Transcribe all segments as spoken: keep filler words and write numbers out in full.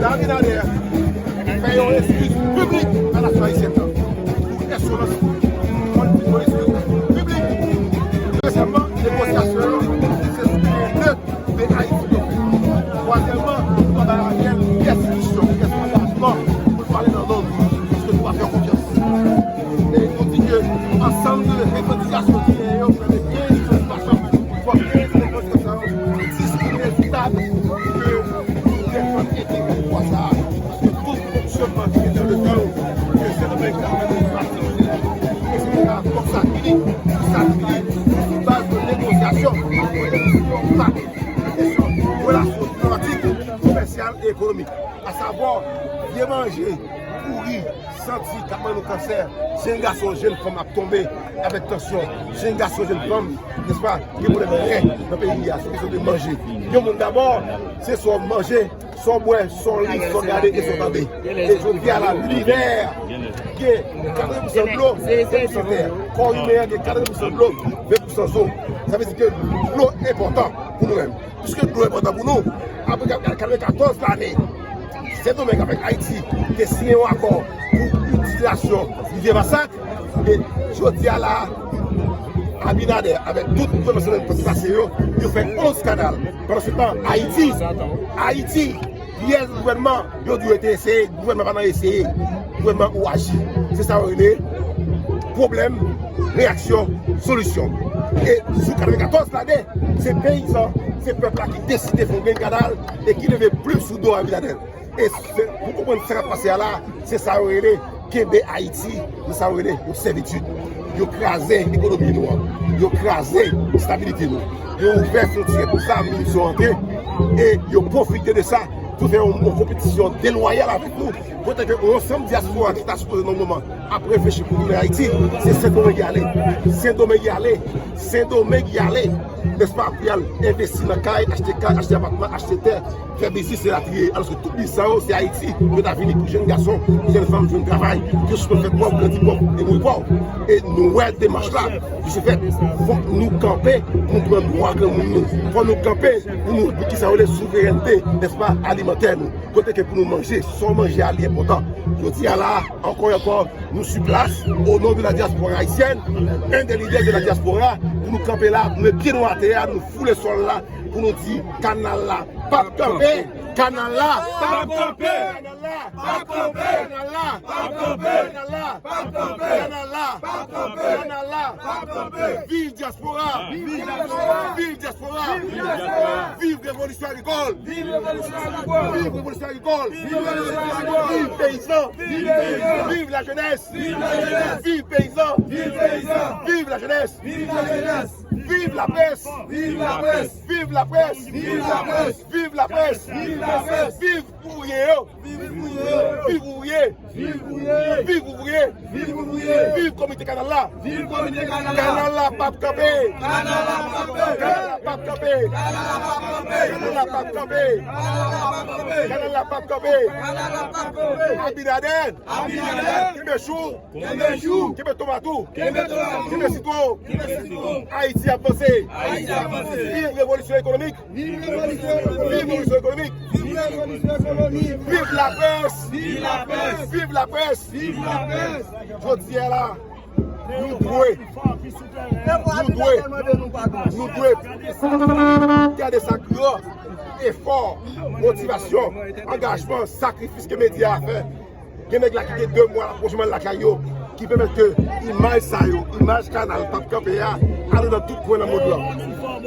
Abinader fè yon eskiz piblik a nasyon ayisyèn nan pou ensolans li. Fò l di yon eskiz piblik. Dezyèmman, negosyasyon yo, se sou teren nèt de Ayiti yo fè. Twazyèmman, nou bay Ariel pyès misyon, pyès angajman pou l pale nan non nou, paske nou pa fè konfyans. E nou di ke ansanm de revandikasyon ki genyen yo, fè de kenz sitiyasyon, fò kenz revandikasyon sa yo diskriminetab pou ke nou defann entegrite pouvwa sa a. Paske tout fonksyònman ki genyen nan Leta yo, ke Sendomeng ta mennen pati, e se ta kòm sa ki li, sa ki li, sou baz de negosyasyon, pa kesyon relasyon diplomatik, komèsyal e ekonomik. Asavwa, vye manje, pouri, santi k ap ban nou kansè, jenn gason, jenn fanm ap tonbe avèk tansyon, jenn gason, jenn fanm, nèspa, gen pwoblèm rè nan peyi a, sou kesyon de manje. Yon moun dabò, se sa w manje, sa w bwè, sa w li, sa w gade e sa w tande. E jodi a la, linivè gen katreven pousan dlo, ven pousan tè. Kò imen an gen katreven pousan dlo, ven pousan zo. Sa vle di ke dlo enpòtan pou nou menm. Piske dlo enpòtan pou nou, apre katrevenkatòz lane, Sendomeng avèk Ayiti te siyen yon akò pou itilizasyon rivyè Masak, e jodi a la, Abinader avèk tout gouvènman Sendomeng pase yo, yo fè onz kanal. Pandan se tan, Ayiti, Ayiti, pyès gouvènman, yo di yo te eseye, gouvènman pa nan eseye, gouvènman ou aji. Se sa yo rele pwoblèm, reyaksyon, solisyon. E sou katrevenkatòz lane, se peyizan, se pèp la ki deside fè yon grenn kanal e ki leve plim sou do Abinader. E se, pou konprann sa k ap pase a la, se sa yo rele kenbe Ayiti, se sa yo rele yon sèvitid. Yo kraze ekonomi nou an, yo kraze estabilite nou, yo ouvè fwontyè pou zam misyon antre, e yo pwofite de sa pou fè yon, yon konpetisyon delwayal avèk nou. Kote ke yon ansanm dyaspora ki ta sipoze nòmalman ap reflechi pou tounen Ayiti, se Sendomeng y ale. Sendomeng y ale. Sendomeng y ale. Nèspa? Pou y al envesti nan kay, achte kay, achte apatman, achte tè, fè biznis, elatriye. Alòske tout biznis sa yo, se Ayiti yo ta vini pou jèn gason, jèn fanm jwenn travay, yo sispann fè pòv, grandi pòv e mouri pòv. E nou wè demach la. Di se fèt, fòk nou kanpe pou nou pran dwa granmoun nou. Fòk nou kanpe pou nou di kisa yo rele souverènte, nèspa, alimantè nou. Kote ke pou nou manje, sa w manje a li enpòtan. Jodi a la, ankò e ankò, nou sou plas, o non de la diaspora haïtienne, un des leaders de la diaspora, pou nou kanpe la, nou met pye nou atè a, nou foule sòl la, pou nou di, kanal la p ap kanpe, kanal la p ap kanpe, kanal la p ap kanpe, kanal la p ap kanpe, kanal la p ap kanpe, kanal la p ap kanpe, kanal la p ap kanpe. Viv dyaspora! Viv dyaspora! Viv dyaspora! Viv dyaspora! Viv revolisyon agrikòl! Viv revolisyon agrikòl! Viv revolisyon agrikòl! Viv revolisyon agrikòl! Viv peyizan! Viv peyizan! Viv lajenès! Viv lajenès! Viv peyizan! Viv peyizan! Viv lajenès! Viv lajenès! Viv laprès! Viv laprès! Viv laprès! Viv laprès! Viv laprès! Viv laprès! Viv ouvriye yo! Viv ouvriye yo! Viv ouvriye! Viv ouvriye! Viv ouvriye! Viv ouvriye! Viv komite kanal la! Viv komite kanal la! Kanal la p ap kanpe! Kanal la p ap kanpe! Kanal la p ap kanpe! Kanal la p ap kanpe! Kanal la p ap kanpe! Kanal la p ap kanpe! Abinader! Abinader! Kenbe chou! Kenbe chou! Kenbe tomat ou! Kenbe tomat ou! Kenbe sitwon ou! Kenbe sitwon ou! Ayiti ap vanse! Ayiti ap vanse! Viv revolisyon ekonomik! Viv revolisyon ekonomik! Viv revolisyon ekonomik! Viv revolisyon ekonomik! Viv laprès! Viv laprès! Viv laprès! Viv laprès! Jodi a la, nou dwe, nou dwe, nou dwe gade sa gran efò, motivasyon, angajman, sakrifis ke medya a fè. Gen nèg la ki gen de mwa l ap pwoche al lakay yo, ki pèmèt ke imaj sa yo, imaj kanal p ap kanpe a, ale nan tout kwen nan mond lan.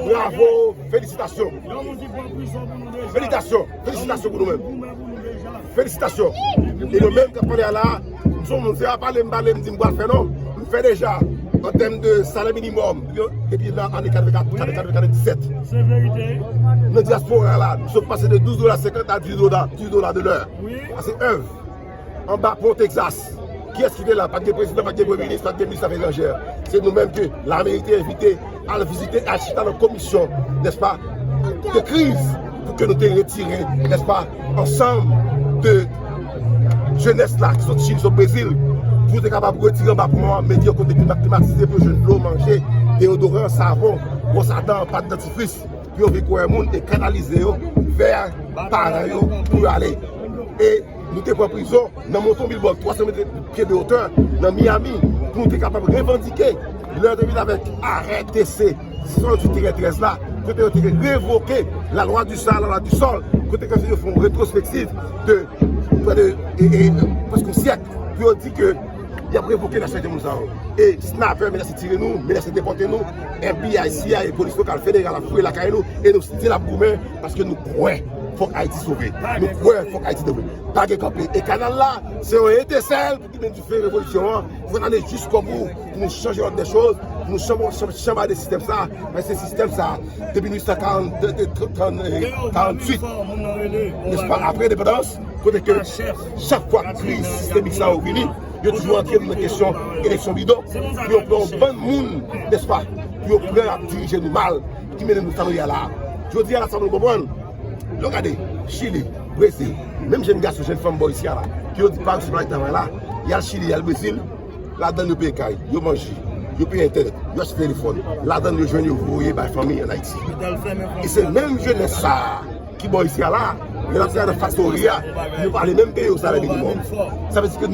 Bravo, felisitasyon. Felisitasyon, felisitasyon pou nou menm. Felisitasyon. E nou menm k ap pale a la, m se yon moun, se pa pale m pale, m di m pral fè non. M fè deja, an tèm de salè minimòm, depi nan ane katreven, katreven, katreven disèt. Nan dyaspora la, nou sot pase de douz dola senkant a dis dola, dis dola de lè. Sa se env. Anba pon Texas. Kiyès ki te la? Pa t gen prezidan, pa t gen premye minis, pa t gen minis afè etranjè. Se nou menm ke Lamerik te envite al vizite, al chita nan komisyon, nèspa, de kriz, pou ke nou te retire, nèspa, ansanm de jenès la ki sot Chin, sot Brezil, pou te kapab retire anba pon an, mete yo kote klima, klimatize pou yo jwenn dlo, manje, deyodoran, savon, bwòs a dan, pat dantifris, pou yo vin kwè moun e kanalize yo vè paran yo pou yo ale. E nou te pran prizon nan Monton Bilbò, twa san mèt pye de wotè, nan Miami, pou nou te kapab revandike. Lè yo te vin avèk arè T C, sèt uit tirè trèz la, kote yo te revoke la loi du sale, la loi du sol, kote ke yo fè yon retwospektiv de, de, e, e, prèske yon syèk, pou yo di ke y ap revoke nasyonalite moun sa yo. E snapè menase tire nou, menase depòte nou, F B I, C I A, polis lokal, federal ap fouye lakay nou, e nou still ap goumen, paske nou kwè fòk Ayiti sove. Nou kwè fòk Ayiti sove. Pa gen kanpe. E kanal la, se yon etensèl pou kimen dife revolisyon an, pou n ale jiskobou, pou nou chanje lòd de choz, pou nou chanm-, chanm-, chanbade sistèm sa, paske sistèm sa, depi mil uit san karant, karant uit, nèspa, apre endepandans, kote ke chak fwa kriz sistemik sa yo vini, yo toujou antre nan kesyon eleksyon bidon, pou yo pran yon bann moun, nèspa, pou yo pran ap dirije nou mal, ki mennen nou sa nou ye a la. Jodi a la, sa nou konprann. Lè w gade Chili, Brezil, menm jèn gason, jèn fanm bò isi a la, ki yo di pa resevwa travay la, y al Chili, y al Brezil, ladann yo peye kay, yo manje, yo peye entènèt, yo achte telefòn, ladann yo jwenn yo voye bay fanmi an Ayiti. E se menm jenès sa a ki bò isi a la, men l ap travay nan faktori a, yo pale menm peye yo salè minimòm. Sa vle di ke nou